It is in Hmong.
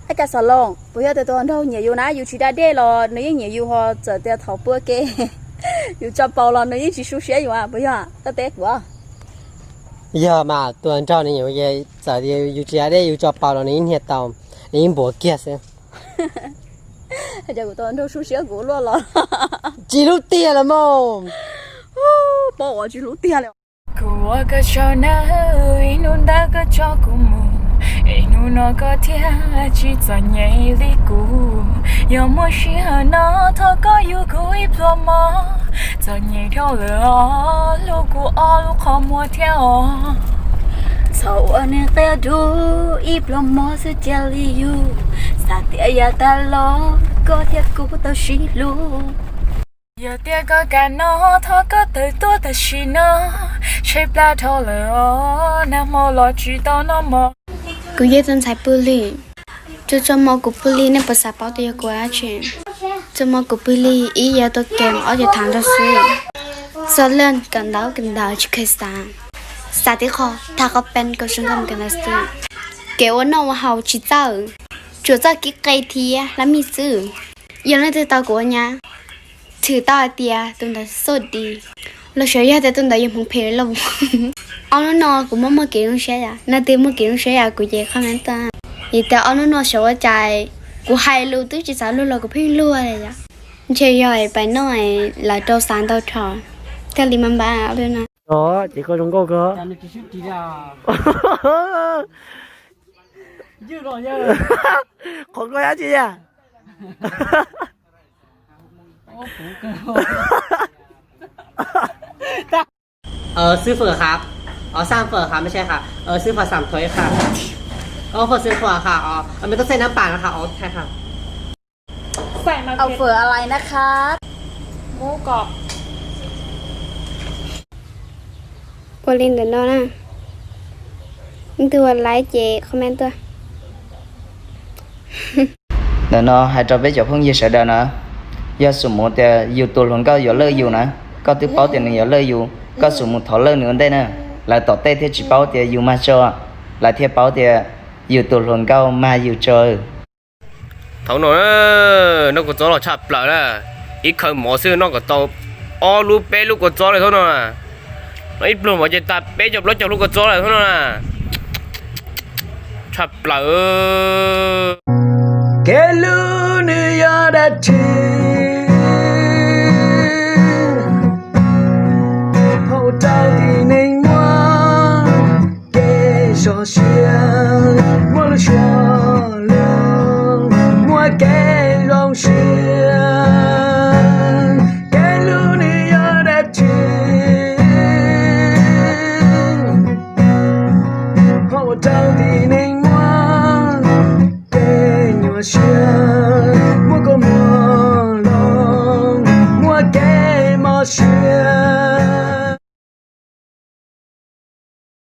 Ab, Ka Xov Loos, puas yog tias tus hluas nraug nyiam yus na, yus tsis da dej los nws yeej nyiam yus, ho txawm tias thaum pua ke yus tso paus los nws yeej tsis su siab yus, puas yog? Koj teb kuv. Yog mas, tus hluas nraug nws nyiam yus, txawm yus tsis da dej yus tso paus los nws yeej hnia tau, nws yeej npuav kiag xwb. Cas kuv tus hluas nraug su siab kuv luaj los? Tsis hlub tiag los mas. Paub ua tsis hlub tiag li. Kuv ua koj tsaug nawb, ib hnub ntawd koj tso kuv mus, es hnub no koj thiaj tsis txom nyem li kuv. Yog muaj sij hawm no thov koj yuav kuv ib pluag mov, txom nyem dhau lawm os, hlub kuv ob lub qhov muag thiab os. Txhob ua neeg qia dub, ib pluag mov xwb cia li yug, xav tias yav tag los koj thiab kuv tau sib hlub. Yog tias koj kam no thov koj tawm tuaj tam sim no, tshaib plab dhau lawm os, nag hmo los tsis tau noj mov. Kuv yog tus ntxhais pw hli, tsuas txog hmo kuv pw hli nej puas xav paub tias yog kuv dab tsi? Txog hmo kuv pw hli ib yam tua kem ob yam tham nrog xwb. Txog lwm kawm ntawv kawm ntawv tsis kheev xav, xav tib qho tham qhov pem kom zoo nkauj mus kawm ntawv xwb. Kev ua noj ua haus tsis txawj, tsuas txawj kib qe thiab hlab mij xwb. Yog leej twg tau kuv ua nyab, txhwm tau hais tias tus ntawd xub di, los xyov yog tias tus ntawd yuav hmoov phem lauj. Ob hnub no kuv muaj muaj kev zoo siab yom, leej twg muaj kev zoo siab yom kuv ces comment tuaj. Vim tias ob hnub no xyov ua cas kuv hais lus twb tsis xav luag los kuv pheej luag li yom. Ntshe yog pais noj lawv rau xav ntau dhau, thiaj li mas npab ob hnub no. Ces koj zoo nkauj kawg. Qhov koj dab tsi yam?เออ ซื้อเฝอครับ อ๋อ สั่งเฝอครับ ไม่ใช่ครับ เออ ซื้อเฝอสามถ้วยครับ ก็เฝอซื้อเฝอครับ อ๋อ เอา ไม่ต้องใส่น้ำเปล่านะครับ อ๋อ ใช่ครับ เอาเฝออะไรนะครับ หมูกรอบ Ua li ntawm no na, leej twg ua laiv ces comment tuaj. Ntawm no hais rau peb cov phooj ywg sawv daws na, yog xum mus tias yus tus hluas nkauj yuav lawj yus na, koj twb paub tias nws yuav lawj yus, koj xum mus thov lawj nws ua ntej na, lawv tom tej thiaj tsis paub tias yus mag tso, lawv thiaj paub tias yus tus hluas nkauj mag yus tso. Thaum no noj kua txob los tshaj plaws na, ib khaw mov xwb noj kom tau ob lub peb lub kua txob li thaum no. Noj ib pluag mov ces tas peb caug plaub caug lub kua txob lawm thaum no na. Tshaj plaws. Kev hlub nws yog dab tsi?